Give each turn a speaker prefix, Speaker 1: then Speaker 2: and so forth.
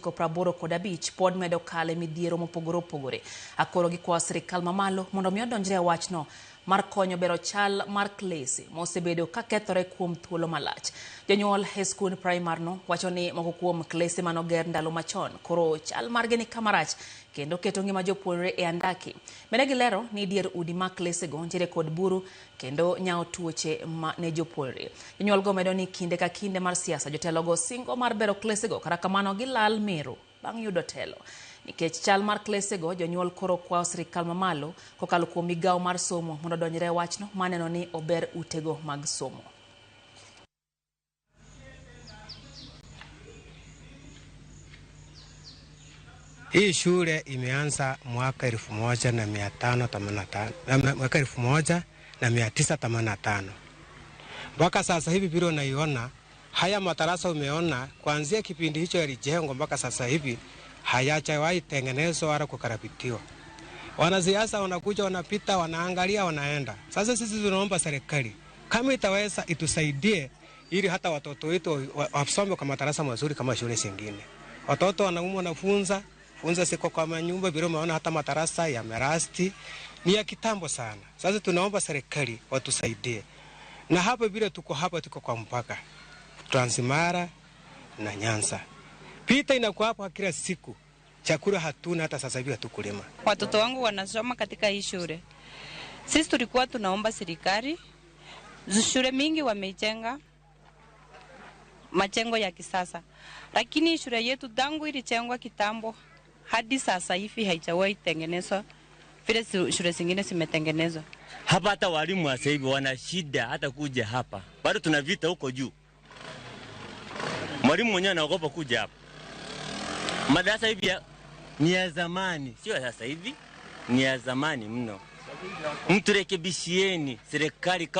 Speaker 1: 85 pod medo kale midhiero mopogore opogore. Akoro gikwayo sirikal mamalo mondo mi odonjre e wachno mar konyo bero chal mar klese mosebedo ka kethore kuom thuolo malach. Jonyuol e skund primar no wacho ni moko kuom klese manoger ndalo machon koro chal margi ni kama rach kendo keto ngima jopuonjre e andaki. Bende gilero ni dier udi mag klesego nitiere kod buru kendo nyawo tuoche ma ne jopuonjre. Jonyuol go medo ni kinde ka kinde mar siasa jotelogo singo mar bero klesego kata kamano gilal meru bang' yudo telo. Nikech chal mar klesego, jonyuol koro kwayo sirikal mamalo kokalo kuom migawo mar somo mondo odonjre e wachno maneno ni ober utego mag somo.
Speaker 2: Hii shule imeanza mwaka 1585, mwaka 1985 mpaka sasa hivi vile unaiona haya madarasa umeona kuanzia kipindi hicho yalijengwa mpaka sasa hivi hayajawahi tengenezwa wala kukarabatiwa. Wanasiasa wanakuja, wanapita, wanaangalia, wanaenda. Sasa sisi tunaomba serikali kama itaweza itusaidie ili hata watoto wetu wasome kwa madarasa mazuri kama shule zingine. Watoto wanaumwa, wanafunza funza siko kwa manyumba vile umeona hata madarasa yamerasti ni ya kitambo sana. Sasa tunaomba serikali watusaidie. Na hapa vile tuko hapa, tuko kwa mpaka Transmara na Nyanza. Pita inakuwa hapo kila siku. Chakula hatuna hata sasa hivi hatukulima.
Speaker 3: Watoto wangu wanasoma katika hii shule. Sisi tulikuwa tunaomba serikali, shule mingi wamejenga majengo ya kisasa. Lakini shule yetu tangu ilijengwa kitambo hadi sasa hivi haijawahi tengenezwa vile shule zingine zimetengenezwa.
Speaker 4: Hapa hata walimu wa sasa hivi wana shida hata kuja hapa. Bado tuna vita huko juu. Mwalimu mwenyewe anaogopa kuja hapa. Madarasa hivi ni ya zamani, sio ya sasa hivi, ni ya zamani mno. Mturekebishieni serikali.